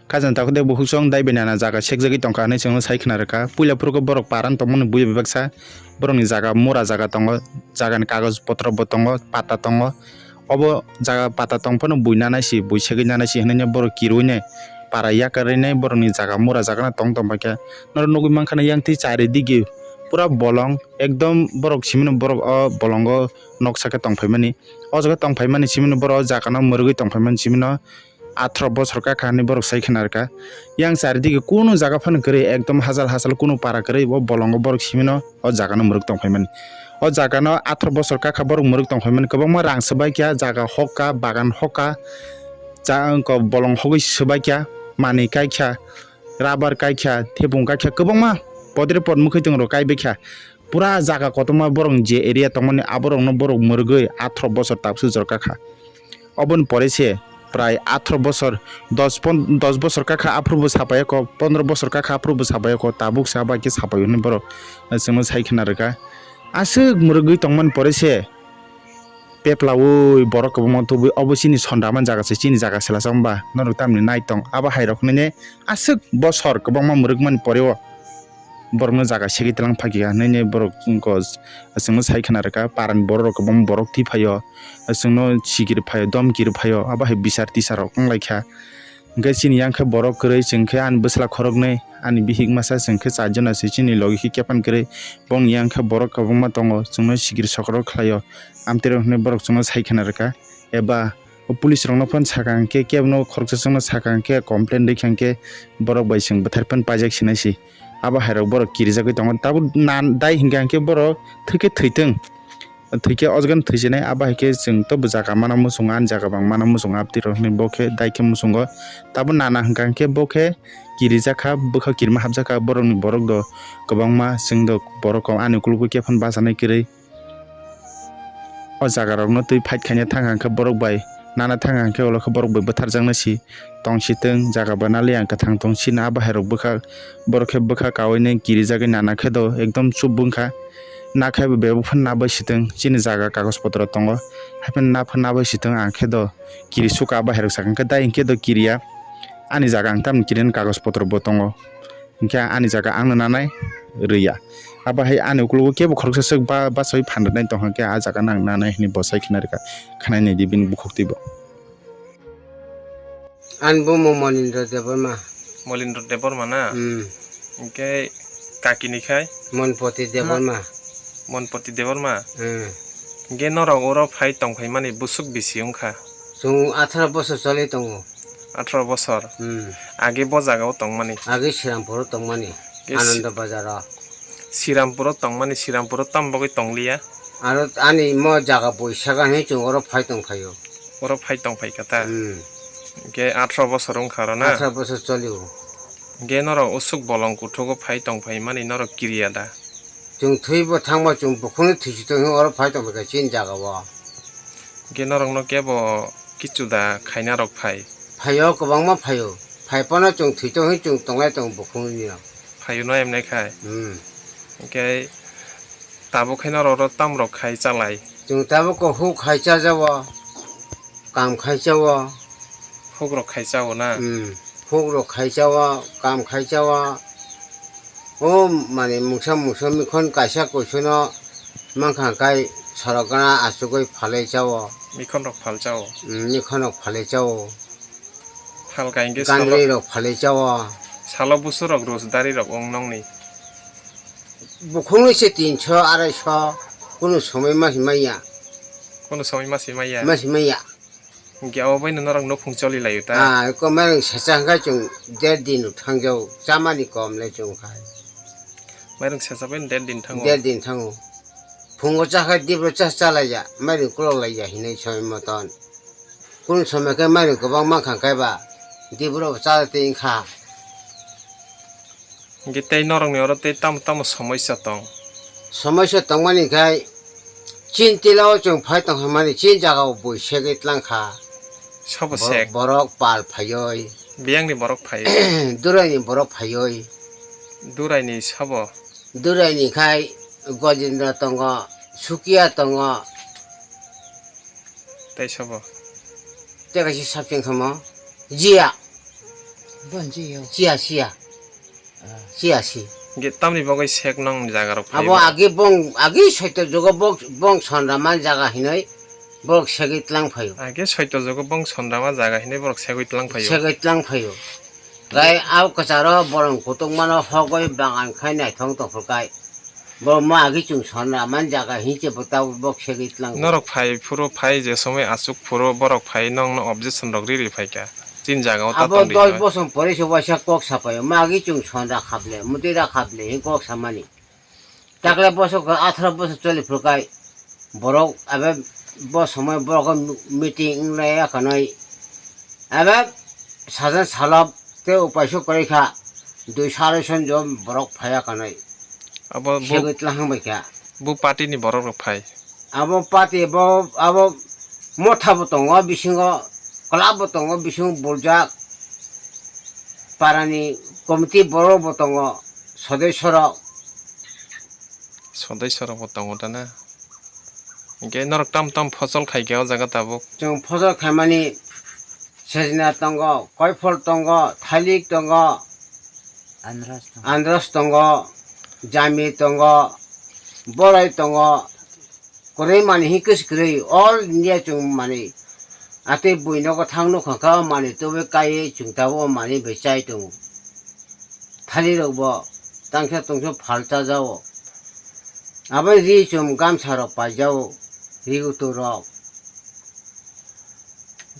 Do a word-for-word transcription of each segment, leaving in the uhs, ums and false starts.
Khajna takhuk de bukhuk song dai bai nana jaga sekjagwi tongkha hinwi chwngno sai khna rwkha. Puila phuru khe borok paran tongmani bui bai baksa borokni jaga mura jaga tongo, jagani kagoj potro bo tongo, pata tongo. Obo jaga pata tong phano bui nanai si, bui segwi nanai si hinwi borok kirwi nai para yakarwi nai borokni jaga mura jaga no tong tong bai khe. Norok nugwi mankha na yang twi chari digi pura bolong ekdom borok simino borok o bolongo noksa khe tong phaimani. O jaga tong phaimani simino borok o jaga no mwrwgwi tong phaimani simino athro bosor kakha hinwi borok sai khna rwkha. Yang charidige kunu jaga phano kwrwi ekdom hachal hachal kunu para kwrwi o bolongo borok simino o jaga no mwrwk tong phaimani. O jaga no athro bosor kakha borok mwrwk tong phaimani kwbangma rang swbaikha jaga hokka bagan hokka cha wngkha bolong hogwi swbaikha manwi kaikha rubber kaikha thebung kaikha kwbangma podre pod mwkhwtwng rok kaibaikha. Pura jaga kotorma borok je area tongmani aborokno borok mwrwgwi athro bosor tabuk jor kakha. Oboni pore se prai athro bosor, dos pon-, dos bosor kakha aphuru bo sapai kho, pondro bosor kakha aphuru bo sapai kho, tabuk se abo hai khe sapai hwnwi borok chwngno sai khna rwkha. Aswk mwrwgwi tongmani pore se peplaui borok kwbangma tubui obo chini sonda man jaga se, chini jaga se lasa wngba norok tamni nai tong abo hai rok hinwi aswk bosor kwbangma mwrwkmani pore o. Borokno jaga segwi tlang phakha hinwi borok wngkha chwngno sai khna rwkha parani borok rok kwbangma borok thwi phaio chwngno sikiri phaio domkiri phaio abo hai bisar tisar rok wng lai kha. Hwnkhe chini yang khe borok kwrwi chwng khe ani bwsla khoroknwi ani bihik masa chwng khe char jona se chini logi khe kephan kwrwi bongni yang khe borok kwbangma tongo chwngno sikiri sokrok khlaio amtwi rok hinwi borok chwngno sai khna rwkha eba O police rokno phano sakha hwnkhe kebono khoroksa chwngno sakha hwnkhe complain rikha hwnkhe borok bai chwng bwthar phano paijak sinai si. Abo hai rok borok kirijagwi tongo tabuk nan dai hinkha hwnkhe borok thwikhe thwitwng. Thwikhe o jaga no thwisinai abo hai khe chwng to jaga mana muchungo ani jaga bo ang mana muchungo abtwi rok hinwi bo khe dai khe muchungo. Tabuk nana hinkha hwnkhe bo khe kirijakha bwkha kirima hapjakha borokni borok do kwbangma chwng do borok ani ukologo khe phano bachanai kwrwi. O jaga rokno twi fight khaina thang hwnkhe borok bai nana thang hwnkhe ulo khe borok bai bwtharjaknai si tong si twng jaga bai naliya kwthang tong si na bahai rok bwkha borok khe bwkha kaui nai kirijagwi nana khe do ekdom chup wngkha na khe bebak phano na bai si twng chini jaga kagoj potro tongo hai phano na phano na bai si twng ang khe do kiri suka bahai rok sakha hwnkhe dai hwnkhe do kiriya ani jaga ang tamni kiri kagoj potro bo tongo. Hwnkhe ani jaga ang no nanai rwya. Abo hai ani ukologo kebo khoroksa swk ba, bachaui phan rwnai tongkha hwnkhe ah jaga no ang nanai hinwi bo sai khna rwkha. Khwnai naidi bini bukhuk twibo. Ani bumung Molindra Debbarma. Molindra Debbarma na? Hmm. Hwnkhe kakini khai? Monpoti Debbarma. Monpoti Debbarma? Hmm. Hwnkhe norok oro phai tongphaimani bwswk bisi wngkha? Chwng atharo bosor choli tongo. Atharo bosor. Hmm. Age bo jaga o tongmani. Age Srirampuro tongmani. Ke si- Ananda Bazar o. Srirampuro tongmani, Srirampuro tamo bagwi tongliya? Aro ani mo jaga boisaga hinwi chwng oro phai tongphaio. Oro phai tongphai kha ta? Hmm. Ke atharo bosor wngkha oro na? Atharo bosor cholio. Ke norok usuk bolong kuthugo phai tongphaimani norok kiriya da? Chwng thwibo thangma chwng bukhukni thwichi tongwi oro phai tongphai kha chini jaga o. Hwnkhe norokno kebo kichu da khaina rok phai? Phaio, kwbangma phaio. Phai phano chwng thwi tong hwnwi chwng tonglai tongo bukhukni no. Phaio no emnai khai? Hmm. Hwnkhe tabuk khe norok oro tam rok khai chalai? Chwng tabuk ko huk khai chajao, kam khai chao. Huk rok khai chao na? Hmm. Huk rok khai chao, kam khai chao. O mani mungsa mungsa mikhon kaisa kuisono mankha kai sorok gana achugwi phalwi chao. Mikhon rok phal chao. Mm, mikhon rok phalwi chao. Phal kai hwnkhe salo, gandri rok phalwi chao. Salo busu rok rojadari rok wng nongni. Bukhungni se tinso araiso kunu somoi masi maya. Kunu somoi masi maya. Masi maya. Hwnkhe abo bai no norok nukhung choli laio ta? Ah, ko mairung secha hwnkhe chwng der din rok thangjao, chamani kom le chwng khai. Mairung secha bai no der din thango? Der din thango. Phungo chakha dibro cha chalaiya, mairung kolok laiya hinwi somoi moton. Kunu somoi khe mairung kwbang mankha khe ba, dibro bo cha twi wngkha. Hwnkhe tei norokni oro tei tamo tamo somosya tong? Somosya tongmani khai chini tilao chwng phai tong hwnmani chini jagao bui segwi tlang kha. Sabo sek? Borok pal phaioi. Biyangni borok phaioi? Duraini borok phaioi. Duraini sabo? Duraini khai Gojendra tongo, Sukiya tongo. Tei sabo? Tei kaisa sapcheng thamo. Jiya. Bonji yo. Siya, siya. Ah. Siya, si. Ge tamni bagwi sek nong jaga rok phai Abo ba? Agi bong, agi soito jogo bok, bong sonraman jaga hinoi borok segwi tlang phaio. Age soito jogo bong sonrama jaga hinwi borok segwi tlang phaio. Segwi tlang phaio. Gai au kwcharo borong kutung mano hogoi bangan khai naithong tongphur kai. Borok ma agi chung sonraman jaga hinche bo tabo bok segwi tlang. Norok phai phuru phai je somoi aswk phuru borok phai nongno objection rok riri phaikha. Chini jaga o ta Abo tongdi dos hinoi. Bosong pore se waisa kok sapaio. Ma agi chung sonra khable, mutira khable hin kok samani. Takle bosok atharo bosok choli phuru kai borok abe bo somoi borok meeting wng lai ya kanai abe sajan salab te upaisok kwrwi kha dui sari son jon borok phai ya kanai Abo bo, segwi tlang bai kha. Bu party ni borok rok phai. Abo party bo abo motha bo tongo bisingo club bo tongo bisingo buljak parani committee borok bo tongo. Sodoi sorok. Sodoi sorok bo tongo ta na? Hingke norok tam tam phosol khai khe o jaga tabuk? Chwng phosol khaimani sejna tongo, koiphol tongo, thailik tongo, andros tongo. Andros tongo, jami tongo, borai tongo, kwrwi mani hi kwswk kwrwi all India chwng mani atwi bui nogo thang nukha kha o mani tubui kaiwi chwng tabuk o mani bai chai tongo. Thali rok bo tangsa tungsa phal chajao. Abo ri chum gamsa rok paijao, ri gutu rok.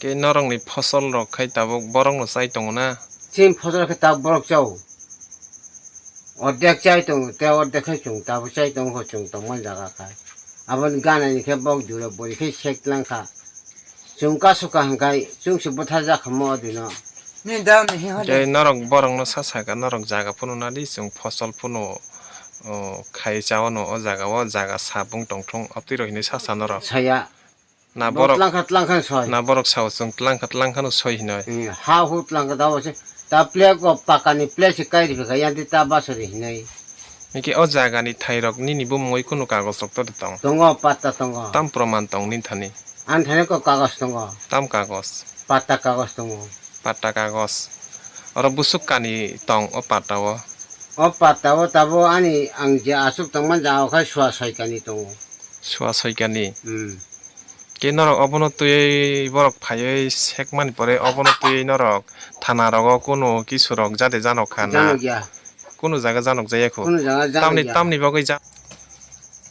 Khe norokni phosol rok khai tabuk borok no chai tongo na? Chini phosol khe tabuk borok chao. Ordek chai tongo, tei ordek khe chwng tabuk chai tongo, chwng tongmani jaga kha. Aboni ganani khe bok jura bori khe sek tlang kha. Chwng kasu kaham khai chwng se bwthar jak kha mo o dino. Ni dam ni ho de. Tei norok borok no sa saka norok jaga phunu nadi chwng phosol phunu, o, khai cha o no o jaga o jaga sabung tongthung o twi rok hinui sa sa norok. Saya. Na borok borok tlangkha tlangkha soi. Na borok sao chwng tlangkha tlangkha no soi hinoi. Hmm, ha hu tlangkha da bo se ta plek o pakani plek se kai ri kha yanti ta basori hinoi. Niki o jaga ni thai rok nini bumungoi kunu kagos rok to tong? Tongo, patta tongo. Tam proman tong nini thani? Ani thani ko kagos tongo. Tam kagos? Patta kagos tongo. Patta kagos. Oro busuk kani tong o patta o? O patta o tabo ani ang je asuk tongma jaga khai sua soi kani tongo. Sua soi kani? Hmm. Ke norok obono twiwi borok phaiwi sekmani pore obono twiwi norok thana rogo kunu kisu rok jade janok kha na? Janok ya. Kunu jaga janok jaya kho? Kunu jaga janok ya. Tamni, tamni bagwi ja-,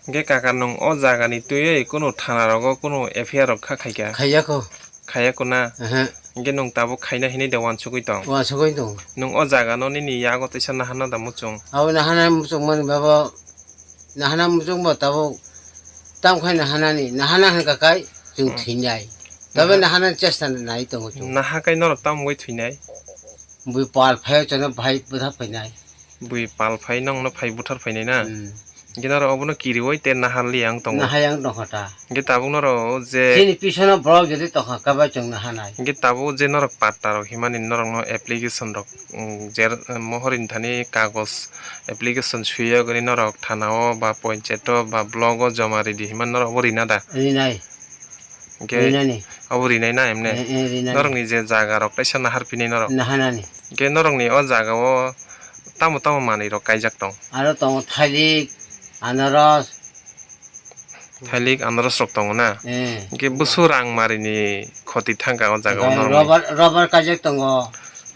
hingke kaka nwng o jaga ni twiwi kunu thana rogo kunu F I R rok kha khaikha? Khaiya kho. Khaiya kho na? Aha. Hingke nwng tabuk khaina hinui de wansugui tong? Wansugui tong. Nwng o jaga no nini yago teisa nahana da muchung? Abo nahana muchung mani babo. Nahana muchung bo tabuk tam khai nahanani, nahana hwnka kai chwng Hmm. thwinai. Tabe Naha- nahana chesta nai tongo chwng. Naha kai norok tam wngwi thwinai? Bui pal phai chwngno bhai bwtha phainai. Bui pal phai nongno phai buthar phainai na? Hmm. Hingke norok obono kiriwi te nahar li ang tongo. Nahai ang tongkha ta. Hingke tabuk norok je Chini pisono borok jodi tongkha kaba chwng nahanai. Hingke tabuk je norok patta rok himani norokno application rok, mm, jer-, mohor ni thani kagos application suyogwi norok thana o ba ponchayat o ba block o joma ridi hinmani norok bo rina da? Rinai. Hingke Rinani. Abo rinai na emne? Eh, eh, rinani. Norokni je jaga rok teisa nahar pini norok? Nahanani. Hingke norokni o jaga o tamo tamo manwi rok kaijak tong? Aro tongo thailik, anaros. Thailik, anaros rok tongo na? Eh. Hingke busu rang marini khoti thangka o jaga o Rubber, norokni? Rubber kaijak tongo.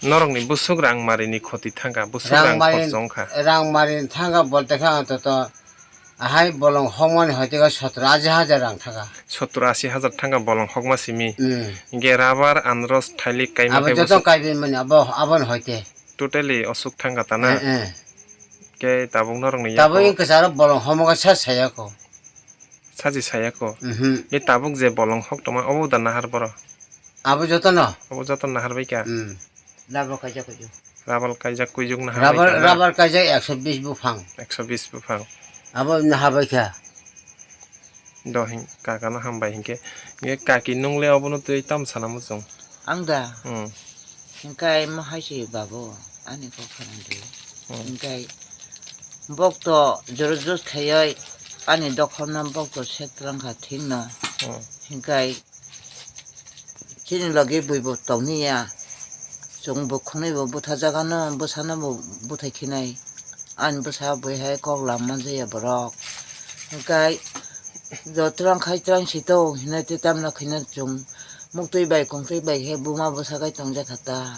Norokni busuk rang marini khoti thangka, busuk rang Rang marin, khorchong kha. Rang marin thangka bolte kha antoto ahai bolong hokmani hoite kha sotro ashi hajar rang thangka. Sotro ashi hajar thangka bolong hokma simi. Hmm. Hingke rubber, anaros, thailik kaima Abo khe joto busuk kaibi mani abo, aboni hoite. Totally osuk thangka ta na? Eh, eh. Ke tabuk norokni Tabuk yago wng kwcharo bolong homoka sa saya kho. Sachi saya kho. Mhm. Ye tabuk je bolong hok tongma obo da nahar boro? Abo jotono? Obo joto nahar bai kha? Hmm. Rubber kaijak kuijuk. Rubber kaijak kuijuk nahar bai Rubber, kha na? Rubber kaijak ekso bis buphang. Ekso bis buphang. Abo nahar bai kha. Do hin kaka no hambai hinkhe. Ye kaki nungle obono twi tam sana muchung? Ang da? Hmm. Hinkhe mo hai se babu ani kok khalang di. Hmm. Hinkhe bok to joro jos khaioi ani dokhorno bok to sek twlang kha thik no. Hmm. Hinkhe chini logi bui bo tong niya. Chwng bukhuknwi bo bwtha jagano, bwsano bo bwthai khinai. Ani bwsa bui hai kok lam manjaya borok. Hinkhe joto rang khai twlang si to hinwi tei tamno khaina chwng muktwi bai kongtwi bai khe buma bwsa bai tongjakha ta.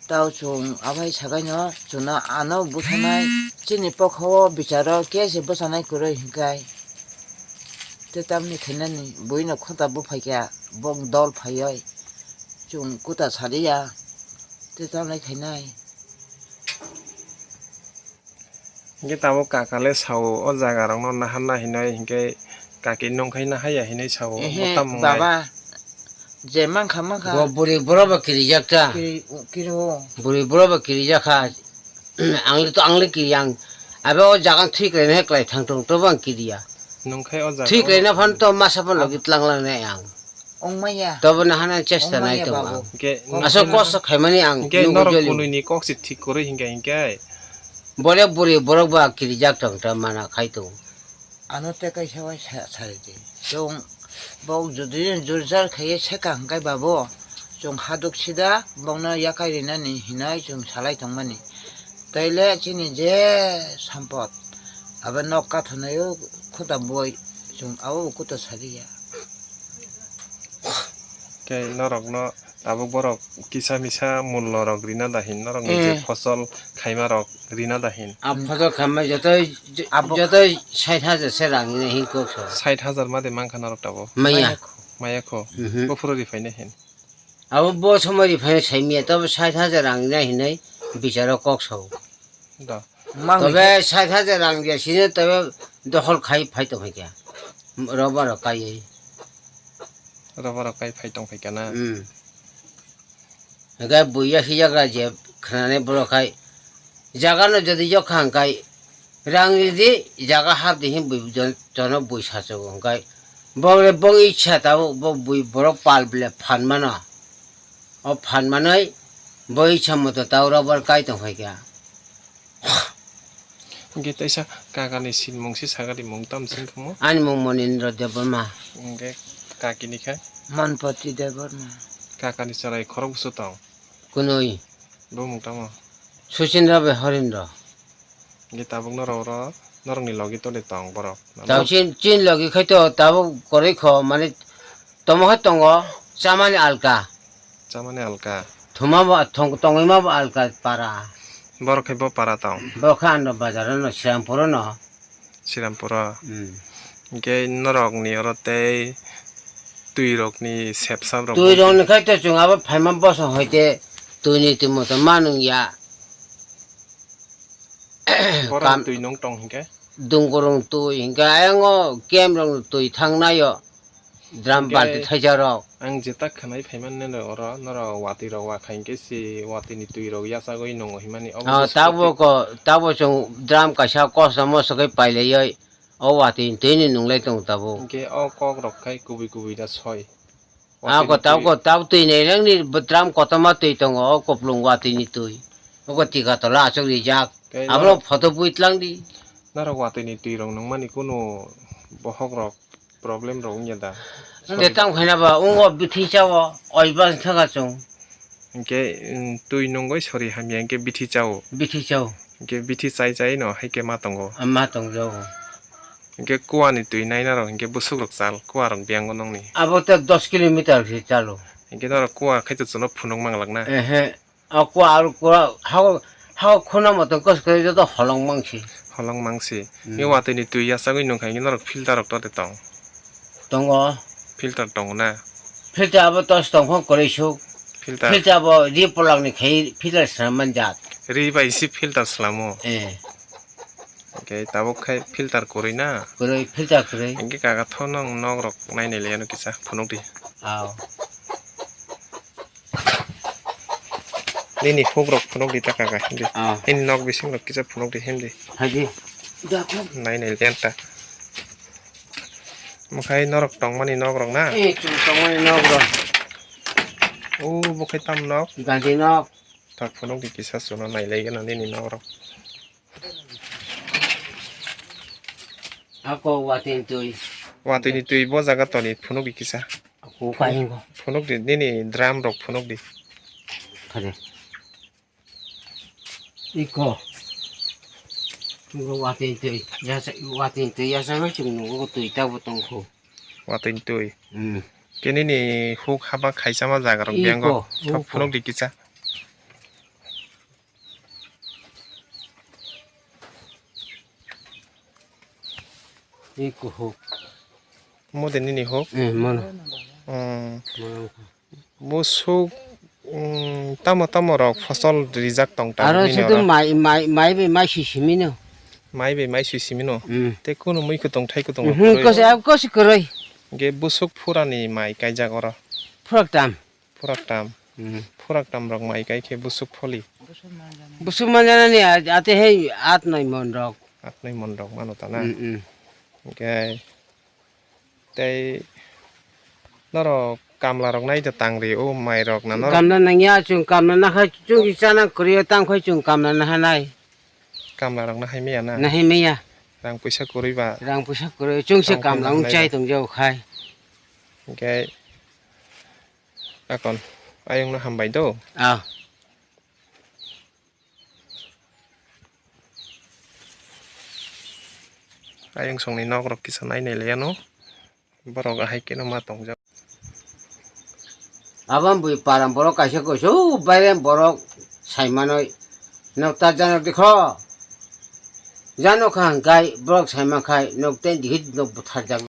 Tao chwng abai sagaino chwngno ano bwthanai chini pokha o bicharo khe se bwchanai kwrwi hinkhai. Tei tamni khainani buino khota buphaikha bok dol phaioi chwng kuta saliya tei tamni khainai. Hinkhe tabuk kaka le sao o jaga rokno naharna hinwi hinkhe kaki nungkhai nahaiya hinwi sao. Ehe, tamo baba, je mankha mankha. Bo bwrwi borok bo kirijak ta. Kiri, kiri o. Bwrwi borok bo kirijak kha. Ang le to, ang le kiri ang. Abe o jaga thwi kwlaina hai kwlai thang tong to bo ang kiriya. Nungkhai o jaga. Thwi kwlaina phan to masa phan logi tlang lang nai ang. Ongmaya. Tobo no hana chesta nai tongo ang. Ongmaya babu. Ke aswk kosto khaimani ang ke nugwi norok joli. Kunui ni kok si thik kwrwi hinkhe hinkhe. Bole bwrwi borok ba kirijak tong ta mana khai tongo. Ano tei kaisa bai sa-, saridi. Chwng bok jodi jor jar khaiye seka hwnkhe babu. Chwng haduk sida bokno yakai rinani hinai chwng salai tongmani. Taile chini je sampot. Abo nok kathanaio khuta boi chwng abo bo kuta sariya. Khe norokno tabuk borok kisa misa mullo rok rina da hin, norokni je eh, phosol khaima rok rina da hin. A phosol khaima jotoi, j-, abo jotoi sait hajar se rang ni hin kok so. Sait hajar ma de mankha norok tabuk. Maya. Maya kho. Mhm. Buphuru ri phaina hin. Abo bo somoi ri phaina sai miya, tabo sait hajar rang ni hinai bicharo kok so. Da. Mang tobe hike sait hajar rang dia sini tobe dokhol khai phai tong kha. Roba rok kai. Roba rok kai phai tong kha na. Hmm. Hingke buya hijagra je khnani borok khai. Jaga no jodi yok kha hingkai rang ridi jaga hap di hin bui jon-, jono bui sachago hingkai. Bok le bok icha tabo bok bui borok pal bile phan mano. O phan manoi bo icha moto tabo roba rok kai tong kha. Hingke teisa kakani sinmung se sagadi mung tam sing kamo? Ani mung Monindra Debbarma. Hingke kakini khe? Manpati Debbarma. Kakani chwrai khorok bwswk tong? Kunui. Bo mung tamo? Suchin Rabe Horindra. Hingke tabuk norok oro norokni logi tole tong borok? Tabuk chin, chin logi khai to tabuk koroi kho mane tomo hai tongo chamani alka. Chamani alka. Thuma bo thong-, tongwi ma bo alka para. Borok khai bo para tong. Borok khai ano bazar ano Srirampur ano. Srirampur o. Hmm. Hingke norok ni oro tei twi rok ni sepsap rok. Twi rok ni khai to chwng abo phaima boso hoite twi ni twi moto manung ya. Borok kam twi nung tong hingke. Dungkurung twi hingke ayang o kem rok twi thang nai o. Drum hingke balti thaisa rok. Ang jeta khanai phaiman nene oro, norok watwi rok wa khain khe si watwi ni twi rok yachagwi nungo himani obo. Ah, bwswk tabo twi ko, tabo chwng drum kaisa kosom o swkwi pailaioi, o watwi ni twi ni nunglai tongo tabuk. Hingke o kok rok khai kubui kubui da soi. Ah, watwi ko ni twi. Tabuk ko, tabuk twi nai rang ni drum kotorma twi tongo, o koplung watwi ni twi. Oko tika tola achuk rijak. Tei abro norok photo bui tlang di. Norok watwi ni twi rok nungmani kunu bohok rok. Problem rok wngya da? Wngkhe tamo khaina ba, wngo bithi chao, oiba thangka chwng. Hingke, mm, twi nungwi sori hamya hingke bithi chao. Bithi chao. Hingke bithi chai chai no haike ma tongo. Ah, ma tongjago. Hingke kuani twi naina rok hingke bwswk rok chal, kua rok biyang o nongni. Abo to dos kilometer se chalo. Hingke norok kua khai to chwngno phunuk manglak na? Ehe. O kua aro kua hao, hao khuna motom kos khe joto holong mangsi. Holong mangsi. Hmm. Ni watwi ni twi yachagwi nung kha, norok filter rok to de tong? Tongo. Filter tongo na? Filter abo tos tong phang kwrwi suk. Filter. Filter abo ri polak ni khai filter swnam man jat. Ri bai si filter slamo? Eh. Okay, tabuk khai filter kwrwi na? Kwrwi, filter kwrwi. Hingke kaka tho nong nok rok nai nai le ano kisa phunuk di. Aw. Nini huk rok phunuk di ta kaka hindi. Ah. Nini nok bising rok kisa phunuk di hindi. Haji. Nai nai lenta. Mukhai norok tongmani nok rok na? Eh, chwng tongmani nok rok. O bukhai tam nok? Gandi nok. Tak phunuk di kisa chwngno nai lai gana nini nok rok. Ako watwi ni twi. Watwi ni twi bo jaga toni phunuk di kisa. Ako kaingo. Phunuk di nini drum rok phunuk di. Iko. Iko watwi twi yasa, watwi twi yasa bai chwng nungo twi tabo tongkho. Watwi twi. Hmm. Khe nini huk haba khaisama jaga rok biyango. Iko, thok iko. Phunuk di kisa. Iko huk. Mo de nini huk? Eh, mono. Hmm. Mono. Busuk, mm, tamo tamo rok fosol rijak tong ta aro nini sudu oro? Mai, mai, mai bai mai sui simi no. Mai bai mai sui simi no? Mm. Te kunu mui kutung thai kutung rok Mhm, kwrwi kosi, o? Ab kosi kwrwi. Ge busuk phurani mai kaijak oro? Phurak tam. Phurak tam. Mm. Phurak tam rok mai kai khe busuk pholi? Busuk manjana ni a-, ate hei at noi mon rok. At noi mon rok mano ta na? Mm, mm. Ge Tei norok kamla rok nai da tang ri o mai rok na norok. Kamla nangya, chwng kamla naha, chwng ki chana kwrwi o, tang phai chwng kamla naha nai. Kamla rok nahai maya na? Nahai maya. Rang puisa kwrwi ba? Rang puisa kwrwi, chwng se tang phai kamla wng nahanai chai ba? Tong jao khai. Hwnkhe akon ayung no hambai do. Ah. Ayung songni nok rok kisa nai nai le ano. Borok ahai khe no ma tongjak. Abang bui param borok kaisa kusu baire borok saimanoi nok ta janok dikho. Jano kha hwnkhe borok saimankhai nok ten dikhe nok butharjak.